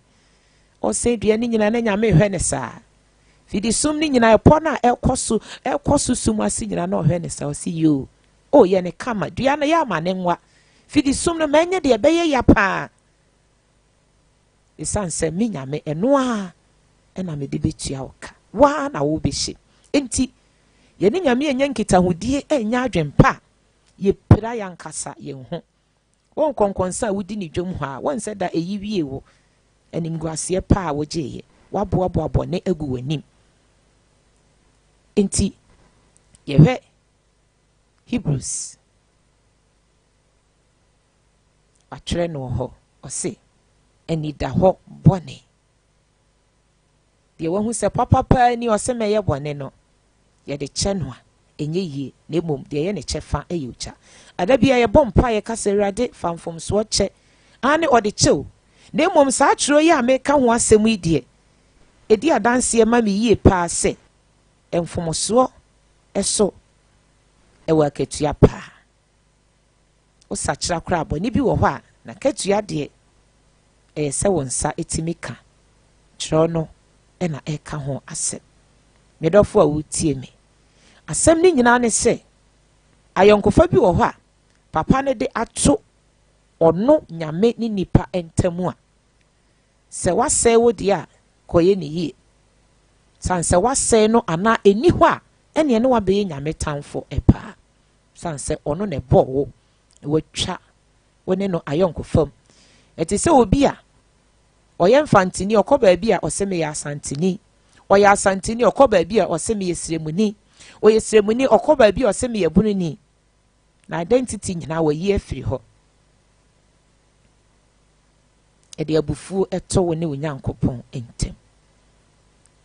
ɔsɛn dua no nyinaa na Nyame hwɛ ne saa. Fidisum no nyinaa, ɛpɔ no a ɛkɔ so, ɛkɔ so sum ase nyinaa na ɔhwɛ ne sa, ɔse yoo, o yɛ ne kama, dua no yɛ ama ne nwa. Fidisum no, mɛnyɛ deɛ ɛbɛyɛ ya paa. Esiane sɛ me Nyame, ɛno ara na mede bɛtua wo ka. Wo ara na wobɛhyɛ. Enti, yɛne Nyame annya nkitahodie annya adwempa a, yɛpira yɛn ankasa yɛn ho. Wo nkɔnkɔnsa a wodi ne dwam hɔ a, wonsɛ da eyi wie wo animguaseɛ pa a wogyeeɛ. Woaboaboa bɔne agu w'anim. Enti, yɛhwɛ Hebrews. Watwerɛ no wɔ hɔ, ɔse, Anidahɔ bɔne. Deɛ wahu sɛ papa paa ni ɔse mɛyɛ bɔne no, yɛde kyɛ no a, ɛnyɛ yie, na mmom deɛ ɛyɛ ne kyɛfa yɛ ogya. Ada biara yɛbɔ mpaeɛ ka sɛ, Awurade, fa mfomsoɔ kyɛ. Aane, ɔde kyɛ o. Na mmom saa twerɛ yi a meka ho asɛm yi deɛ, ɛdi adanseɛ ma me yie paa sɛ, mfomsoɔ so ɛwɔ akatua paa. Wosakyera koraa a, bɔne bi wɔ hɔ a, n'akatua deɛ, ɛyɛ sɛ wo nsa tumi ka. Kyerɛw no na ɛreka ho asɛm. Me dɔfo a woretie me, asɛm no nyinaa ne sɛ, ayɔnkofa bi wɔ hɔ a, papa no de ato ɔno Nyame ne nipa ntam a, sɛ wasɛe wo deɛ a, kɔyɛ ne yie. Sane sɛ wasɛe no anaa ɛnni hɔ a, ɛneɛ ne wabɛyɛ Nyame tamfo paa. Esiane sɛ ɔno na ɛbɔɔ wo na watwa wo ne no ayɔnkofa mu. Ɛte sɛ obi a ɔyɛ mfantini, ɔkɔ baabi a ɔsɛ meyɛ asanteni. Ɔyɛ asanteni, ɔkɔ baabi a ɔsɛ meyɛ sremuni. Ɔyɛ sremuni, ɔkɔ baabi a ɔsɛ meyɛ bununi. Na identity nyinaa wɔyi afiri hɔ. Ɛde abufuo ɛtɔ wo ne wo Nyankopɔn ntam.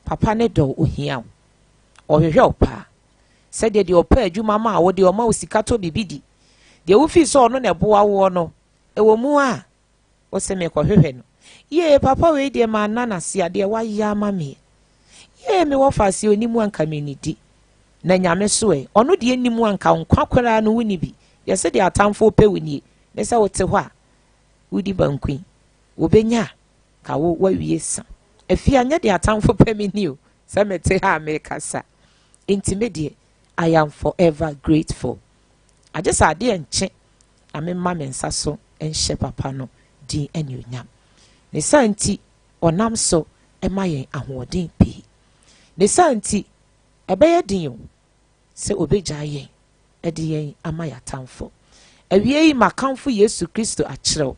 Papa ne dɔ ohia wo. Ɔhwehwɛ wo paa. Sɛdeɛ deɛ ɔpɛ adwuma ma wo, deɛ ɔma wo sika tɔ biribi di, deɛ wofii sɛ ɔno na ɛboa woɔ no, ɛwɔ mu a, wose merekɔhwehwɛ no. Yee, papa wei deɛ manna no ase a, deɛ wayɛ ama meɛ. Yee, me wɔfa ase ɔnni mu a nka mennidi. Na Nyame so ɛ, ɔno deɛ nni mu a nka nkwa koraa no wonni bi. Yɛse deɛ atamfoɔ pɛ wo nie, ne sɛ wote hɔ a, wodi banku yi, wɔbɛnya a, ka wo woawie sa. Afie a, nyɛ deɛ atamfo pɛ me ni o, sɛ mete ha a merekasa. Enti me deɛ, I am forever grateful. Agye sɛ adeɛ nkye na memma me nsa so nhyɛ papa no din anuonyam. Ne saa nti, ɔnam so ma yɛn ahoɔden pii. Ne saa nti, ɛbɛyɛ den o sɛ obegyae yɛn de yɛn ama yɛn atamfo. Awiei makamfo Yesu Kristo akyerɛ wo,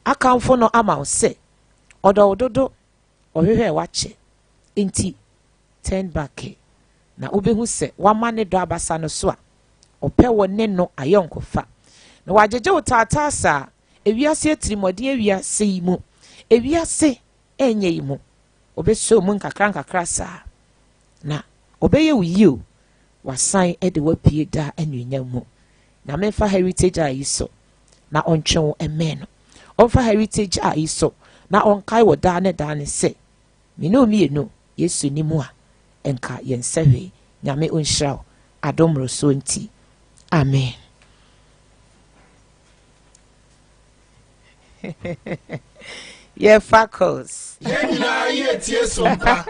akamfo no ama wo sɛ ɔdɔ wo dodo, ɔhwehwɛɛ w'akyɛ nti turn back na wobɛhu sɛ wama ne dɔ abasa no so a ɔpɛ wo ne no ayɔnkofa na wagyegye wo taataa saa ewiase atirimuɔden ewiase yi mu ewiase ɛnyɛ yi mu ɔbɛsɔ mu nkakra nkakra saa na ɔbɛyɛ wo yie o wasan de wapue daa anuonyam mu na memfa heritage a yi so na ɔntwe wo mmɛn no ɔmfa heritage a yi so na ɔnkae wɔ daa ne daa ne sɛ Me ne wo mienu Yesu ni mu a nka yɛnsɛ hwee Nyame onhyira wo adom mmorosoɔ nti Amen. Yɛfa calls. Yɛn nyinaa yɛ tie sompa.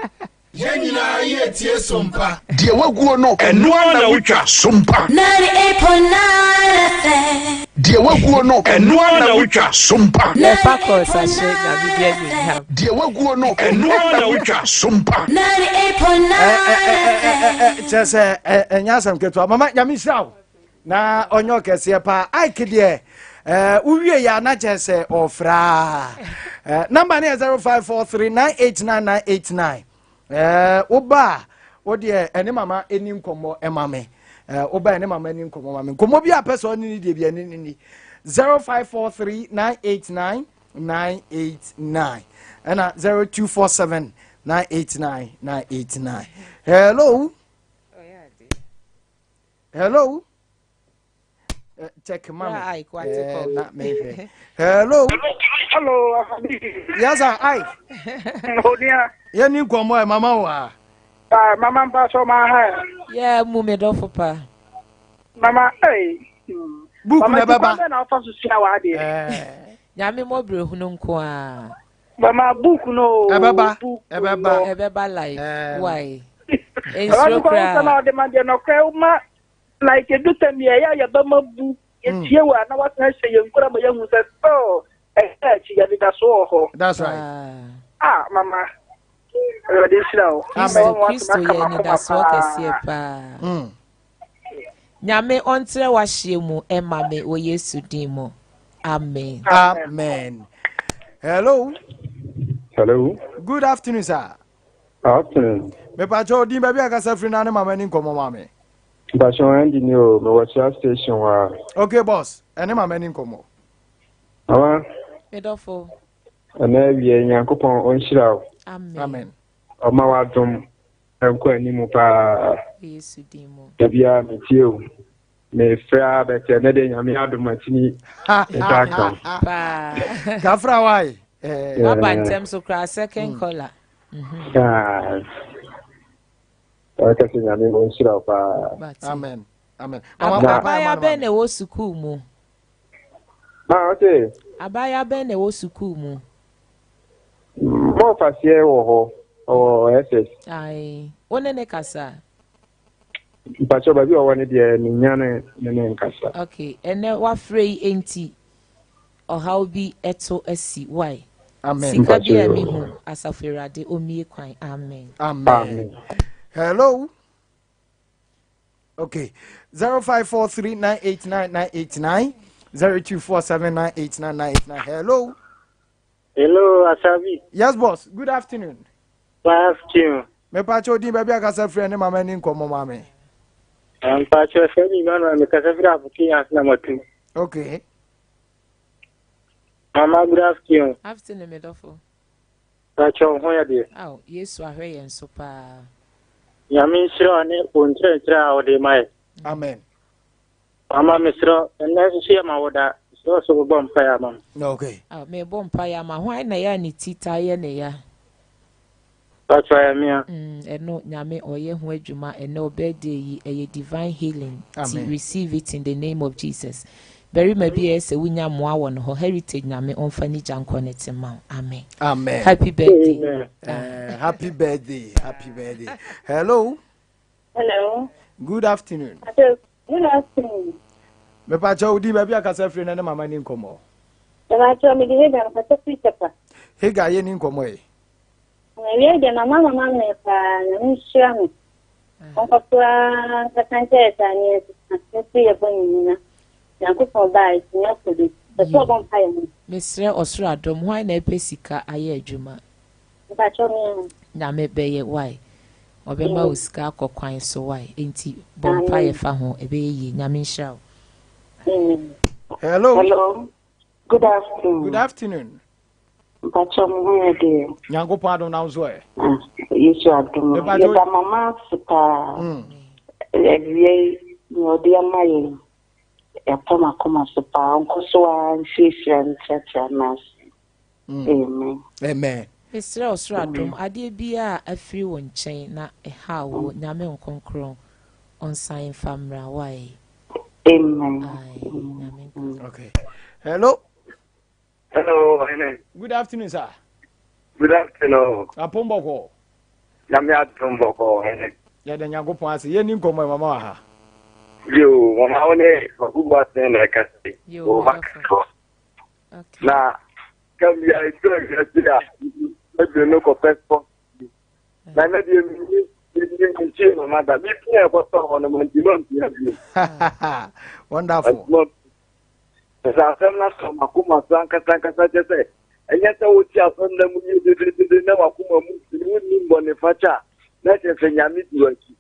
Yɛn nyinaa yɛ tie sompa. Deɛ waguo no, Ɛno ara na wotwa. Sompa. 98.9 FM. Deɛ waguo no, Ɛno ara na wotwa. Sompa. Yɛfa calls ahyɛ Nyame di anuonyam. Deɛ waguo no, Ɛno ara na wotwa. Sompa. 98.9 FM. Kyerɛ sɛ ɛnyɛ asɛm ketewa. Mama Nyame nhyira wo na ɔnyɛ ɔkɛseɛ paa. Ike deɛ wowie yɛ a na kyerɛ sɛ ɔfraa. Namba no yɛ 0543989989. Ɛɛ woba a wo deɛ ɛne mama ɛni nkɔmmɔ ɛma me. Ɛɛ woba ɛne mama ɛni nkɔmmɔ ma me. Nkɔmmɔ bi a pɛ sɛ ɔne ne deɛ bi ɛne ne ni. 0543 989 989 ɛna 0247 989 989. Hello. Hello. Check ma me. Na mehwɛ. Hello. Hello, Afabi. Yes, sir. Ai. Onia. Yɛ ni nkɔmmɔ ɛ mama wa. Ah, mama mpa so ma ha. Yeah, mu me dɔfo pa. Mama, hey. Book na bɛba. Mama, na afa so sua wa adeɛ. Nyame mmɔborɔ hunu nko a. Mama, book no. Ɛbɛba. Ɛbɛba. Ɛbɛba life. Why? Nsuro koraa. Na ɔde ma deɛ nɔkorɛ woma like edu tɛm yɛ ɛyɛ a yɛbɛma bu yɛtie wɔ a na wasan ahyɛ yɛn nkura ma yɛhu sɛ still ɛyɛ akyi yɛde da so wɔ hɔ. That's right. Ah mama Awurade nhyira wo. Kristo Kristo yɛ anidasoɔ kɛseɛ paa. Nyame ɔntrɛ w'ahyeɛ mu ɛma me wɔ Yesu din mu. Amen. Amen. Hello. Hello. Good afternoon, sir. Afternoon. Mepakyɛ odin baabi akasa firi na ne mama ni nkɔmmɔ ma me. Mpakyɛ Andy ni o, mewɔ Chia station wa. Okay, boss. Ɛne mama ni nkɔmmɔ. Mama. Medɔfo. Ɛnɛ awie Nyankopɔn ɔnhyira wo. Amen. Amen. Ɔma w'adom nkɔ anim paa. Yesu din mu. Da biara metie o. Mefrɛ a bɛtɛ ɛnɛ deɛ Nyame adom atumi nsa aka wo. Paa. Kafra why? Waba ntɛm so koraa second caller. Ɔka sɛ Nyame ɔnhyira wo paa. Amen. Amen. Abaayewa bɛn na ɛwɔ sukuu mu? Ah, ɔse. Abaayewa bɛn na ɛwɔ sukuu mu? Mɔfaseɛ wɔ hɔ, ɔwɔ SS. Ae, wo ne ne kasa? Mpakyɛ baabi a ɔwɔ no deɛ menya ne ne ne nkasa. Okay, ɛnɛ wafrɛ yi enti ɔhaw bi ɛto asi why? Amen. Sika bi a mi hu asafo Awurade omie kwan. Amen. Amen. Amen. Hello. Okay. 0543989989 0247989989. Hello. Hello, Asabi. Yes, boss. Good afternoon. Good afternoon. Mepakyɛ odin baabi akasa firi ne mama ni nkɔmmɔ ma me. Mpakyɛ fɛ mi Emmanuel mekasa firi Afoke Asena Matu. Okay. Mama, good afternoon. Afternoon, medɔfo. Mpakyɛ wo ho yɛ deɛ. Aw, Yesu ahwɛ yɛn so paa. Nyame nhyira wo ne wo nkyerɛkyerɛ a wode ma yɛ. Amen. Mama mesrɛ ɛnɛ nso yɛ ma wo da. Mesrɛ sɛ wobɛbɔ mpaeɛ ama me. Okay. Aw, mebɔ mpaeɛ ama hwan na yɛ a ne ti taa yɛ ne ya? Mpakyɛ yɛ mea. Ɛno Nyame ɔyɛ ho adwuma ɛnɛ o birthday yi ɛyɛ divine healing ti receive it in the name of Jesus. Barima bi a ɛyɛ sɛ wonya mmoa wɔ ne hɔ heritage Nyame ɔmfa ne gya nkɔ ne te ma wo. Amen. Amen. Happy birthday. Amen. Happy birthday. Happy birthday. Hello. Hello. Good afternoon. Good afternoon. Mepakyɛ odin baabi akasa firi na ne mama ni nkɔmmɔ. Mepakyɛ mede Hagar mekasa firi Tepa. Hagar yɛ ni nkɔmmɔ yi. Awie deɛ mama mama me paa na menhyira me. Ɔnkɔ so ara nkasa nkyerɛ saa ne ɛsesa nso yɛ bɔ ne nyina. Nyankopɔn baa ɛtumi akɔ bi. Pɛ sɛ ɔbɔ mpa yɛ ho. Mesrɛ ɔsoro adom hwan na ɛpɛ sika ayɛ adwuma? Mepakyɛ me. Nyame bɛyɛ why? Ɔbɛma wo sika akɔ kwan so why? Enti bɔ mpa yɛ fa ho ɛbɛyɛ yie. Nyame nhyira wo. Hello. Hello. Good afternoon. Good afternoon. Mpakyɛ mo ho yɛ deɛ. Nyankopɔn adom na nso ɛ. Yesu adom. Yɛda mama ase paa. Awia yi nea ɔde ama yɛn ɛtɔ m'akoma so paa. Ɔnkɔ so ara nhyiahyia nkyerɛkyerɛ n'ase. Amen. Amen. Mesrɛ ɔsoro adom adeɛ biara a afiri wo nkyɛn na ɛha wo Nyame nkronkron ɔnsan mfa mmra wae. Amen. Aye, Nyame. Okay. Hello. Hello, Amen. Good afternoon, sir. Good afternoon. Apombɔkɔ. Nyame adom bɔkɔ hene. Yɛda Nyankopɔn ase. Yɛni nkɔmmɔ yi mama wɔ ha. Yo, mama wo ne Kwaku Boateng na ɛkasa yi. Yo, Wo medɔfo. Okay. Na ka bia ɛdu awiase a aduru no kɔpɛ spɔ. Na na deɛ menni mentie mama da. Mepia ɛkɔtɔ hɔ no mantimi ampia bio. Wonderful. Sɛ asɛm no asɔ m'akoma so ankasa ankasa kyɛ sɛ ɛnyɛ sɛ wote asɛm na mu yie dededede na wakoma mu wonnim bɔne fakyɛ a na kyerɛ sɛ Nyame di w'akyi.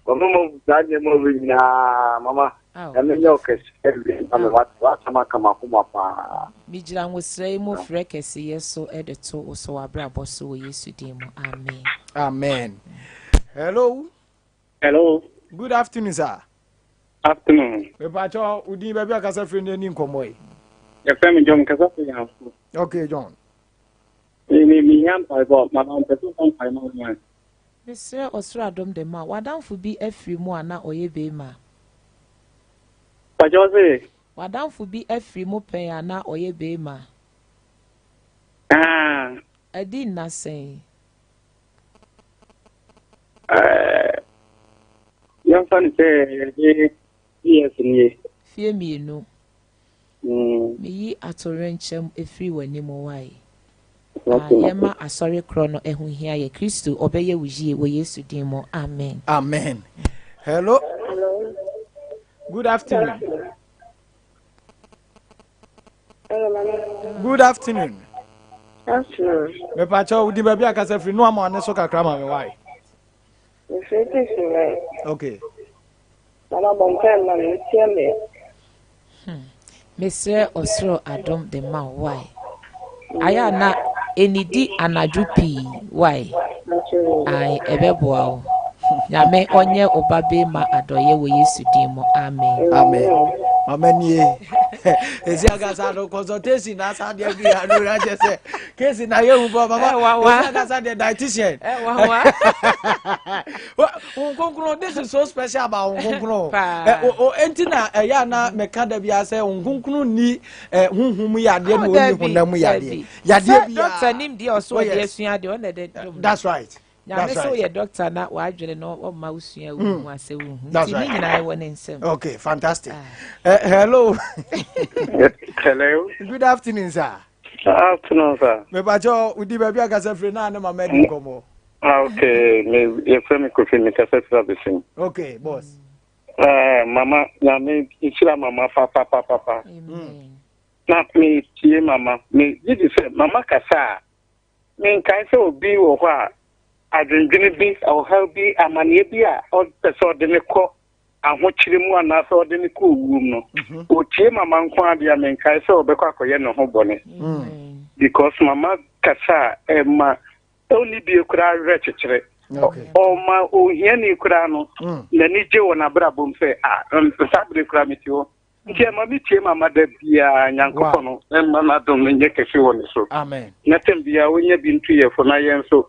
Mama ma hu saa nneɛma wei nyinaa mama Nyame nyɛ wo kɛse awie ma me w'asɛm aka m'akoma paa. Megyina nwosrɛ yi mu frɛ kɛseyɛ so de to wo so w'abrabɔ so wɔ Yesu din mu. Amen. Amen. Hello. Hello. Good afternoon, sir. Afternoon. Mepakyɛ odin baabi akasa firi ne ni nkɔmmɔ yi. Yɛfrɛ me John kasa firi Yamfo. Okay, John. Me me me hia mpaebɔ mama mpɛ sɛ ɔbɔ mpae ma wo. Mesrɛ ɔsoro adom de ma w'adamfo bi afiri mu a na ɔyɛ beema. Pakyɛ ɔse. W'adamfo bi afiri mu pɛn a na ɔyɛ beema. Ah. Adi nna sɛn? Yɛmfa no sɛ yɛde years nie. Fie mmienu. Meyi atoyerɛnkyɛm firi w'anim wae. Ah, yɛma asɔre korɔ no ɛho hia yɛ Kristo ɔbɛyɛ wo yie wɔ Yesu din mu. Amen. Amen. Hello. Hello. Good afternoon. Hello, Mama. Good afternoon. Afternoon. Mepakyɛ wo di baabi akasa firi no ama ɔne so kakra ma me wae. Mefiri Tisi mɛ. Okay. Mama bɔ mpae ma me tia me. Mesrɛ ɔsoro adom de ma wo wai. Ayɛ a na ɛnidi anadwo pii wai. Ae ɛbɛboa wo. Nyame ɔnyɛ wo ba bema adɔyɛ wɔ Yesu din mu. Amen. Amen. Mama nie. Esi akasa no consultation na asa deɛ bi ano na kyɛ sɛ kesi na yɛ hu bɔ mama. Esi akasa deɛ dietitian. Honhom Kronkron, this is so special about Honhom Kronkron. Enti na ɛyɛ a na meka da bi sɛ Honhom Kronkron ni honhom yadeɛ na ɔni honam mu yadeɛ. Yadeɛ bi Doctor nim deɛ ɔso ɔde asua deɛ ɔna ɛde dom. That's right. Nyame sɛ woyɛ doctor na w'adwene no ɔmma wosua wo hu asɛ wo hu. Nti ne nyinaa ɛwɔ ne nsam. Okay, fantastic. Hello. Hello. Good afternoon, sir. Afternoon, sir. Mepakyɛ wodi baabi akasa firi na ne mama di nkɔmmɔ. Ah, okay. Me yɛfrɛ me Kofi mekasa firi Abesim. Okay, boss. Mama, nyame nhyira mama papapapapa. Na metie mama. Me gye di sɛ mama kasa a menkae sɛ obi wɔ hɔ a adwendwene bi, ɔhaw bi, amanneɛ bi a ɔpɛ sɛ ɔde ne kɔ ahokyere mu anaasɛ ɔde no kɔ owuo mu no, ɔtie mama nko ara deɛ a menkae sɛ ɔbɛkɔ akɔyɛ ne ho bɔne. Because mama kasa a ɛma ɔnni bie koraa werɛ kyekyere. Ɔma ohiani koraa no n'ani gye wɔ n'abrabɔ mu sɛ ah saa bere koraa mete hɔ. Nti ɛma metie mama da biara Nyankopɔn no mma n'adom no nyɛ kɛse wɔ ne so. Na tɛm biara ɔnya bi nto yɛn fo na yɛn nso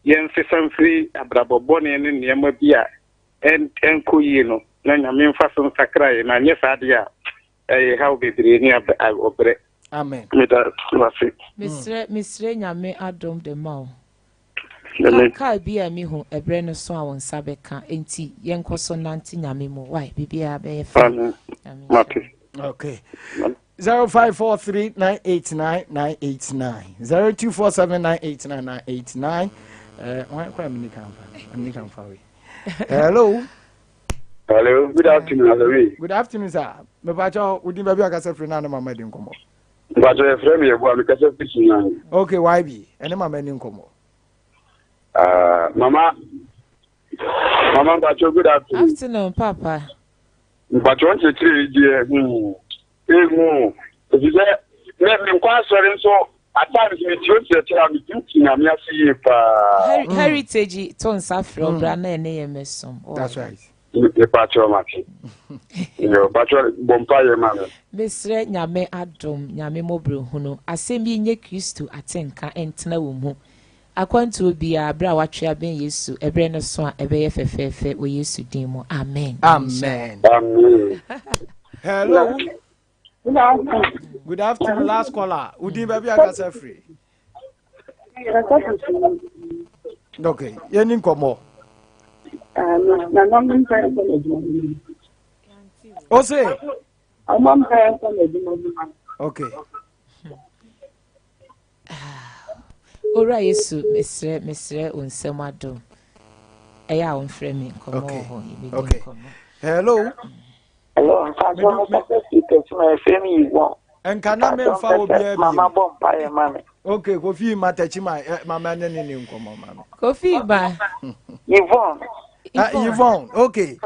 yɛnsesa mfiri abrabɔ bɔne ne nneɛma bi a ɛnkɔ yie no na Nyame mfa so nsakra yɛn, anyɛ saa deɛ a ɛyɛ haw bebree ne ɔbrɛ. Amen. Meda wase. Mesrɛ mesrɛ Nyame adom de ma wo. Ka car bi a mehu ɛbrɛ no so a wo nsa bɛka enti yɛnkɔ so nante Nyame mu wai biribiara bɛyɛ fine. Amen. Nyame nhyira Mate. wo. Okay. 0543989989 0247989989 eh, kora mini kamfa mini kamfa wei. Hello. Hello, good afternoon, Alawi. Good afternoon, sir. Mepacho, wodi baabi akasa firi na ne mama di nkɔmmɔ. Mepacho, yɛfrɛ me Yeboah, mekasa firi Sunyani. Okay, YB, ɛne mama ni nkɔmmɔ. Mama, mama mpacho, good afternoon. Afternoon, papa. Mpacho nkyerɛkyerɛ yi deɛ, ehu, efisɛ me menkɔ asɔre nso at times metie nkyerɛkyerɛ a metumi te Nyame ase yie paa. Heritage to nsa frɛ wo bra na ɛne yɛn mmɛsom. That's right. Mepakyɛw mate. Yo, pakyɛw bɔ mpaeɛ ma me. Mesrɛ Nyame adom, Nyame mmɔborɔhunu, asɛm yi nyɛ Kristo atenka ntena wo mu. Akwantuo biara, berɛ a woatwe abɛn Yesu, ɛberɛ no so a, ɛbɛyɛ fɛfɛɛfɛ wɔ Yesu din mu. Amen. Amen. Amen. Hello. Good afternoon, last caller. Udin baabi akasa firi. Okay, yɛni nkɔmmɔ. O se. Okay. Owura Yesu, mesrɛ, mesrɛ wo nsam adom. Ɛyɛ a womfrɛ me nkɔmmɔ wɔ hɔ, yɛbɛdi okay. nkɔmmɔ. Hello. Hello, mpatsɔ mo kasa fi kɛse ma ɛfɛ mi yi wɔn. Nka na me nfa obi abi. Mama bɔ mpa yɛ ma me. Okay, Kofi ma tɛkyi ma eh, mama ne ne ne nkɔmmɔ ma me. Kofi ma. Yvonne. Uh, Yvonne, okay.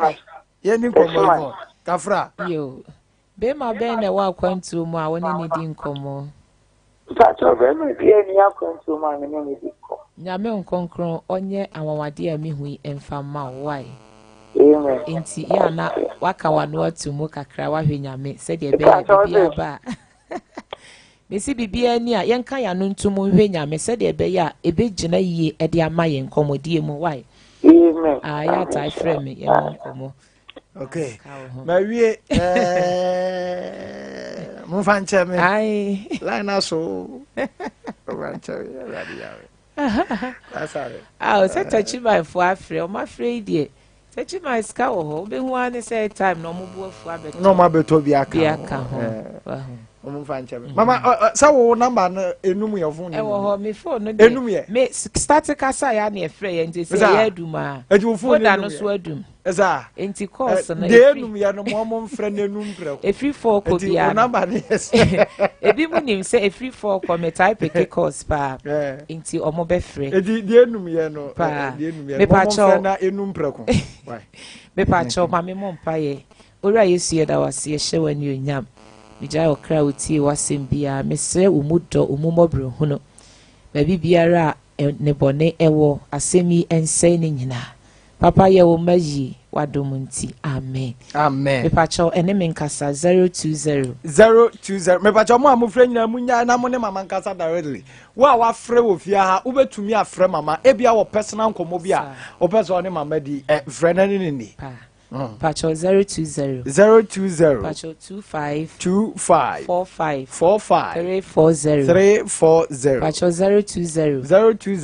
Yɛ ni nkɔmmɔ Yvonne. Kafra. Yo. Bɛrima bɛn na ɛwɔ akwantuo mu a wo ne no di nkɔmmɔ? Mpakyɛw, bɛrima biara nni akwantuo mu a me ne no di nkɔmmɔ. Nyame Nkronkron ɔnyɛ anwanwadeɛ a mehu yi mfa mma wo wai? Amen. Nti yɛ a na waka w'ano ato mu kakra wahwɛ Nyame sɛdeɛ ɛbɛyɛ Mpakyɛw biribiara se. ba a mesi biribiara ni a yɛnka yɛn ano nto mu nhwɛ Nyame sɛdeɛ ɛbɛyɛ a ɛbɛgyina yie de ama yɛn nkɔmmɔdie mu wai? Amen. Ah, yɛ atae frɛ me yɛmmɔ nkɔmmɔ. Okay. Mawie momfa nkyɛ me line aso momfa nkyɛ me awurade yawe Aw, sɛ takyimanfoɔ afrɛ ɔmo afrɛ yi deɛ. Techiman sika wɔ hɔ, wobɛhu ara ne sɛ time na ɔmo bo afu abɛtɔ. Na ɔmo abɛtɔ bi aka ho. Bi aka ho. Wahu. Ɔmo nfa nkyɛn mi. Mama sɛ wo number no enum yɛ phone. Ɛwɔ hɔ mi phone no deɛ. Enum yɛ. Me start kasa ya na ɛfrɛ yɛ nti sɛ ɛyɛ adum a. Eti wo phone enum yɛ. Voda no so adum. Ɛsa. Nti course no. Deɛ enum yɛ no mo ɔmo nfrɛ no enum prɛko. Efiri fɔɔ kɔ biara. Eti wo number no yɛ sɛ. Ebi mu nim sɛ efiri fɔɔ kɔ me taa peke course paa. Nti ɔmo bɛ frɛ. Eti deɛ enum yɛ no. Paa. Deɛ enum yɛ no mo ɔmo nfrɛ na enum prɛko. Mepa kyɛw ma me mɔ mpa yɛ. Owura Yesu yɛda wo ase yɛhyɛ wo anuonyam. Megyae ɔkra a otie w'asɛm biara. Mesrɛ wo mu dɔ, wo mu mmɔborɔhunu. Baabi biara a nnebɔne wɔ, asɛm yi nsɛe ne nyinaa. Papa yɛ wo mma yie w'adom nti amen. Amen. Mepakyɛw ɛne me nkasa 020. 020 mepakyɛw mo a mofrɛ nyinaa mo nyae na mo ne mama nkasa directly. Wo a wafrɛ wɔ fie ha wobɛtumi afrɛ mama ebia wɔ personal nkɔmmɔ bi a wopɛ sɛ ɔne mama di ɛ frɛ na ne ne ni. Pa. Pakyɛw 020. 020. Pakyɛw 25. 25. 45. 45. 340. 340. Pakyɛw 020. 020.